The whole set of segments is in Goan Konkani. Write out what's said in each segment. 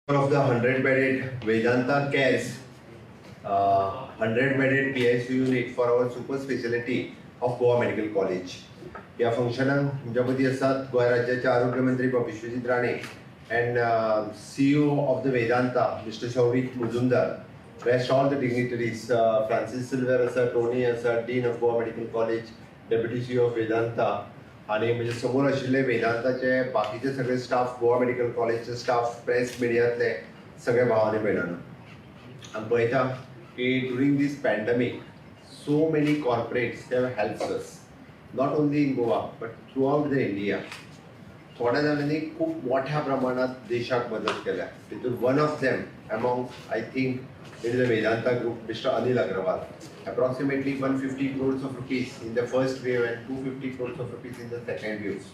Of the 100 bedded Vedanta Cares 100 bedded PICU unit for our super specialty of Goa Medical College. ह्या फंक्शनाक तुमच्या मदीं आसात गोंय राज्याचे आरोग्य मंत्री बाब Vishwajit Rane and CEO of the Vedanta, Mr. Shauvik Mujumdar. Rest all the dignitaries, Francis Silver आसा, टोनी आसा, Dean of Goa Medical College, Deputy CEO of Vedanta आणि म्हणजे समोर आशिल्ले वेदांताचे बाकीचे सगळे स्टाफ, गोवा मेडिकल कॉलेजचे स्टाफ, प्रेस मिडियांतले सगळे भाव आनी भयणांनो, आमी पळयता की during this pandemic so many corporates have helped us, not only in Goa but throughout the India. थोड्या जाणांनी खूप मोठ्या प्रमाणात देशाक मदत केल्या. तितून one of them among, I think, it is a Vedanta Group, Mr. Anil Agarwal. Approximately 150 crores of rupees in the first wave and 250 crores of rupees in the second waves.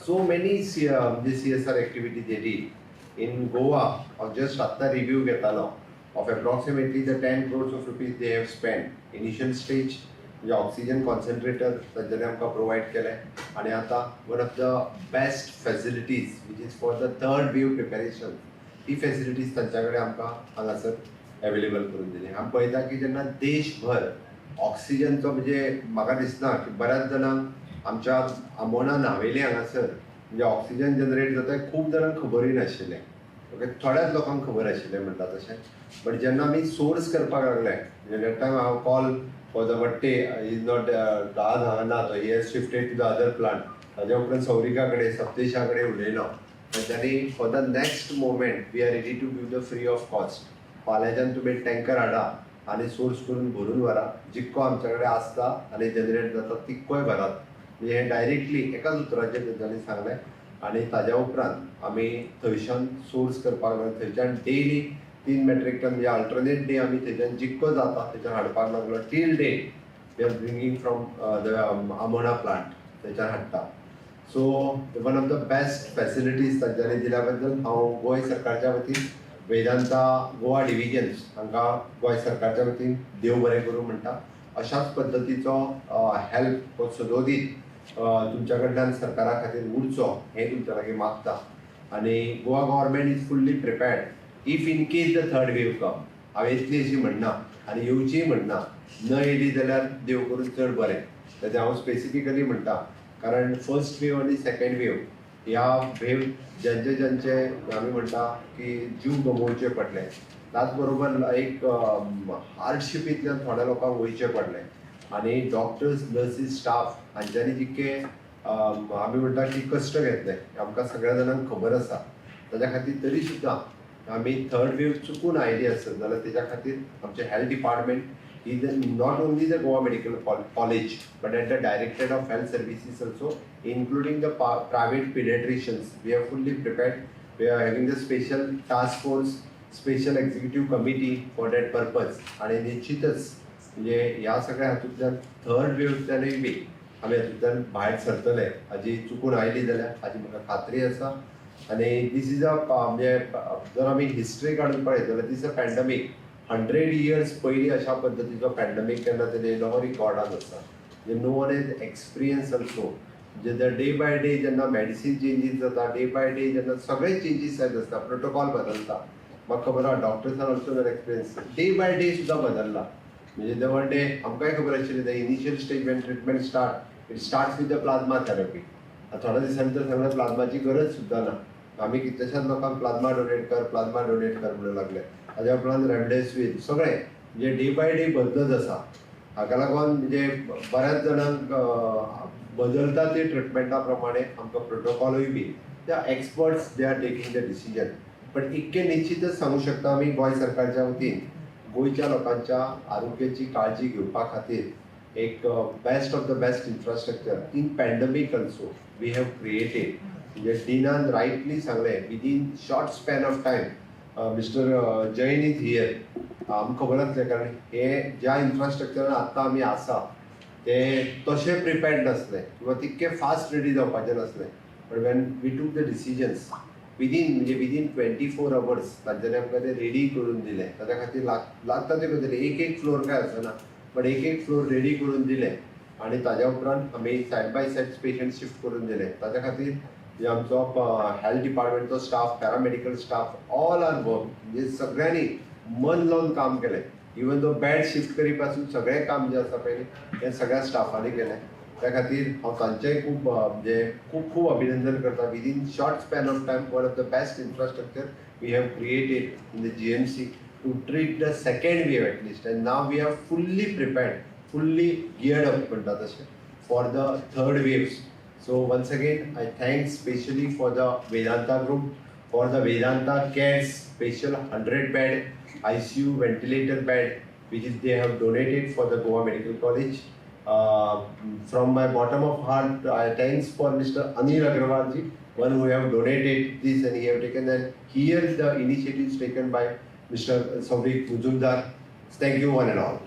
So many this CSR activity they did. In Goa, हांव just आत्तां रिव्यू घेतालो of approximately the 10 crores of rupees they have spent. Initial stage म्हणजे ऑक्सिजन कॉन्सन्ट्रेटर तांच्यांनी आमकां प्रोवायड केले आनी आतां one of the best facilities, which is for the third wave preparation, he facilities तांच्या कडेन आमकां हांगासर एवेलेबल करून दिली. आमी पळयता की जेन्ना देशभर ऑक्सिजनचो, म्हणजे म्हाका दिसना की बऱ्याच जाणांक आमच्या आमोणा न्हावेली हांगासर म्हणजे ऑक्सिजन जनरेट जाता, खूब जाणांक खबरूय नाशिल्लें. ओके, थोड्याच लोकांक खबर आशिल्लें म्हणटा तशें. बट जेन्ना आमी सोर्स करपाक लागले, म्हणजे that time हांव call for the वट्टे is not, आज हांगा ना तो, he has shifted to the other plant. ताज्या उपरांत सौरिका कडेन, सप्तेशा कडेन उलयलो. तांच्यांनी for the next moment we are ready to give the free of cost. फाल्यांच्यान तुमी टँकर हाडा आनी सोर्स करून भरून व्हरा. जितको आमच्या कडेन आसता आनी जनरेट जाता तितकोय भरात. म्हणजे हें डायरेक्टली एकाच उतराचेर तेंच्यांनी सांगलें आनी ताज्या उपरांत आमी थंयच्यान सोर्स करपाक लागले. थंयच्यान डेली 3 मेट्रीक टन, म्हणजे अल्टरनेट डे आमी थंयच्यान जितको जाता थंयच्यान हाडपाक लागलो. Till date we are bringing from the Amona plant, थंयच्यान हाडटा. So one of the best facilities तांच्यांनी दिल्या बद्दल हांव गोंय सरकारच्या वतीन वेदांता गोवा डिविजन्स हांकां गोंय सरकारच्या वतीन देव बरें करूं म्हणटा. अशाच पद्दतीचो हेल्प हो सदोदीत तुमच्या कडल्यान सरकारा खातीर उरचो हें तुमच्या लागीं मागता. आनी Goa government is fully prepared if in case the third wave come. हांव येतली अशी म्हणना आनी येवचीय म्हणना. न येयली जाल्यार देव करून चड बरें. तेजें हांव स्पेसिफिकली म्हणटा, कारण फर्स्ट वेव आनी सेकंड वेव ह्या वेव ज्यांचे ज्यांचे आमी म्हणटा की जीव गमोवचे पडले, त्याच बरोबर एक हार्डशिपींतल्यान थोड्या लोकांक वयचें पडलें आनी डॉक्टर्स, नर्सीस, स्टाफ हांच्यांनी जितके आमी म्हणटा की कश्ट घेतले, आमकां सगळ्या जाणांक खबर आसा. ताज्या खातीर तरी सुद्दां आमी थर्ड वेव चुकून आयली आसत जाल्यार तेज्या खातीर आमचें health department is not only the Goa Medical College but at the Directorate of Health Services also, including the private pediatricians, we are fully prepared. We are having the special task force, special executive committee for that purpose. आणि निश्चितच म्हणजे ह्या सगळ्या हातूंतल्यान, थर्ड वेव्हतल्यानूय बी आमी हातूंतल्यान भायर सरतले हाजी, चुकून आयली जाल्यार, हाजी म्हाका खात्री आसा. आनी this is a, म्हणजे जर आमी हिस्ट्री काडून पळयत जाल्यार this a pandemic, 100 years पयलीं अशा पद्दतीचो पॅन्डमीक केन्ना तरी येयलो हो रिकॉर्डान आसा. म्हणजे no one is experience also. म्हणजे the day by day जेन्ना मेडिसीन चेंजीस जाता, डे बाय डे जेन्ना सगळे चेंजीस जायत आसता, प्रोटोकॉल बदलता, म्हाका खबर आहा doctors are also well experience. Day by day सुद्दां बदलला. म्हणजे the one day आमकांय खबर आशिल्लें, the initial stage when treatment start, it start with the plasma therapy. थोड्या दिसांनी तर सांगलें प्लाझ्माची गरज सुद्दां ना. आमी कितल्याशाच लोकांक प्लाझ्मा डोनेट कर, प्लाझ्मा डोनेट कर म्हणूंक लागले. ताज्या उपरांत रेमडेसिवीर, सगळें म्हणजे डे बाय डे बदलत आसा. हाका लागून म्हणजे बऱ्याच जाणांक बदलता ते ट्रिटमेंटा प्रमाणे आमकां प्रोटोकॉलूय बी त्या experts, they are taking the decision. पण इतकें निश्चितच सांगू शकता, आमी गोंय सरकारच्या वतीन गोंयच्या लोकांच्या आरोग्याची काळजी घेवपा खातीर एक best of the best infrastructure in pandemic also we have created. म्हणजे डिनान रायटली सांगलें, within short span of time, Mr. Jain is here, आमकां खबर आसलें, कारण हे ज्या इन्फ्रास्ट्रक्चरान आत्तां आमी आसा ते तशें प्रिपेर्ड नासले किंवा तितके फास्ट रेडी जावपाचें नासलें. But when we took the decisions, within, म्हणजे विदीन 24 अवर्स तांच्यांनी आमकां ते रेडी करून दिले. ताच्या खातीर लागता ते गजाली, एक एक फ्लोर काय आसना, बट एक एक फ्लोर रेडी करून दिले आनी ताज्या उपरांत आमी side by side patient shift करून दिले. ताच्या खातीर जे आमचो health डिपार्टमेंटचो staff, paramedical staff, all are work, म्हणजे सगळ्यांनी मन लावन काम केलें. इवन दो बेड शिफ्ट करी पासून सगळें काम जें आसा पळय, हें सगळ्या स्टाफांनी केलें. त्या खातीर हांव तांचेंय खूब म्हणजे खूब खूब अभिनंदन करता. Within short span of time, one of the best infrastructure we have created in the GMC to treat the second wave at least, and now we are fully prepared, fully geared up म्हणटा तशें for the third waves. So once again, I thank specially for the Vedanta Group, for the Vedanta Cares special 100 bed ICU ventilator bed which is they have donated for the Goa Medical College. From my bottom of heart, I thanks for Mr. Anil Agrawal ji, one who have donated this and he have taken, and here the initiatives taken by Mr. Sauvik Mujumdar. Thank you one and all.